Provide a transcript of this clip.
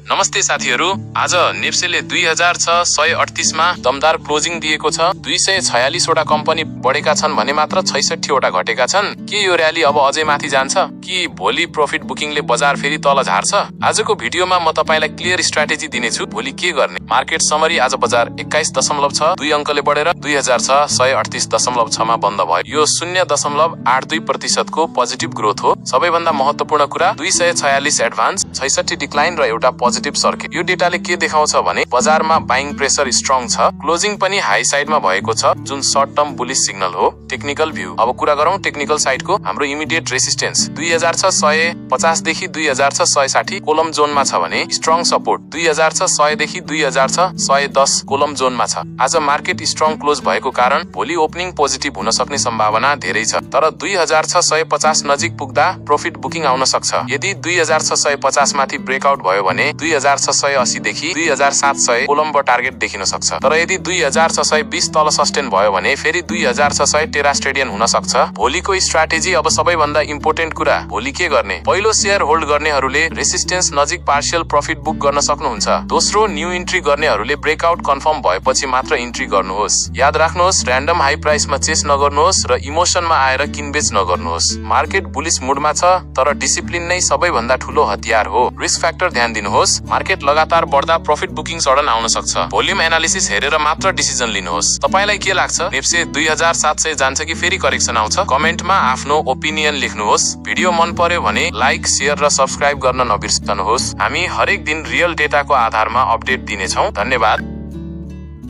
नमस्ते साथीहरू, आज नेप्सेले 2006 मा दमदार क्लोजिङ दिएको छ। 246 वटा कम्पनी बढेका छन् भने मात्र 66 वटा घटेका छन्। के यो र्याली अब अझै माथि जान्छ कि भोलि प्रॉफिट बुकिङले बजार फेरि तल झार्छ? आजको भिडियोमा म तपाईलाई क्लियर स्ट्र्याटेजी दिनेछु। भोलि के गर्ने? मार्केट समरी आज बजार 21.6 अंकले बढेर 2006 मा बन्द भयो। यो 0.82% को पोजिटिभ ग्रोथ हो। सबैभन्दा महत्त्वपूर्ण कुरा 246 एडभान्स, 66 डिक्लाइन र एउटा पोजिटिभ सर्किट। यो डेटाले के देखाउँछ भने बजारमा बाइङ प्रेसर स्ट्रङ छ। क्लोजिङ पनि हाई साइडमा भएको छ, जुन सर्ट टर्म बुलिश सिग्नल हो। टेक्निकल भ्यू, अब कुरा गरौँ टेक्निकल साइडको। हाम्रो इमिडिएट रेसिस्टेन्स 2006 देखि 2006 कोलम जोनमा छ भने स्ट्रङ सपोर्ट 2006 देखि 2006 कोलम जोनमा छ। आज मार्केट स्ट्रङ क्लोज भएको कारण भोलि ओपनिङ पोजिटिभ हुन सक्ने सम्भावना धेरै छ। तर 2006 नजिक पुग्दा प्रॉफिट बुकिङ आउन सक्छ। यदि 2006 माथि ब्रेकआउट भयो भने 2080 देखि 2700 कोलमको टार्गेट देखिन सक्छ। तर यदि 2020 तल सस्टेन भयो भने फेरि 2006 टेरास्ट्रेडियन हुन सक्छ। भोलिको स्ट्र्याटेजी, अब सबैभन्दा इम्पोर्टेन्ट कुरा, भोलि के गर्ने? पहिलो शेयर होल्ड गर्नेहरूले रेसिस्टेन्स नजिक पार्शियल प्रॉफिट बुक गर्न सक्नुहुन्छ। दोस्रो, न्यू इन्ट्री गर्नेहरूले ब्रेकआउट कन्फर्म भएपछि मात्र इन्ट्री गर्नुहोस्। याद राख्नुहोस्, र्यान्डम हाई प्राइसमा चेस नगर्नुहोस् र इमोसनमा आएर किनबेच नगर्नुहोस्। मार्केट बुलिश मुडमा छ, तर डिसिप्लिन नै सबैभन्दा ठूलो हतियार हो। रिस्क फ्याक्टर ध्यान दिनुहोस्। मार्केट लगातार बढ्दा प्रॉफिट बुकिङ सडन आउन सक्छ। भोल्युम एनालिसिस हेरेर मात्र डिसिजन लिनुहोस्। तपाईलाई के लाग्छ? नेप्से 2700 जान्छ कि फेरि करेक्सन आउँछ? कमेन्टमा आफ्नो ओपिनियन लेख्नुहोस्। भिडियो मन पर्यो भने लाइक, शेयर र सब्स्क्राइब गर्न नबिर्सनुहोस्। हामी हरेक दिन रियल डेटाको आधारमा अपडेट दिनेछौँ। धन्यवाद।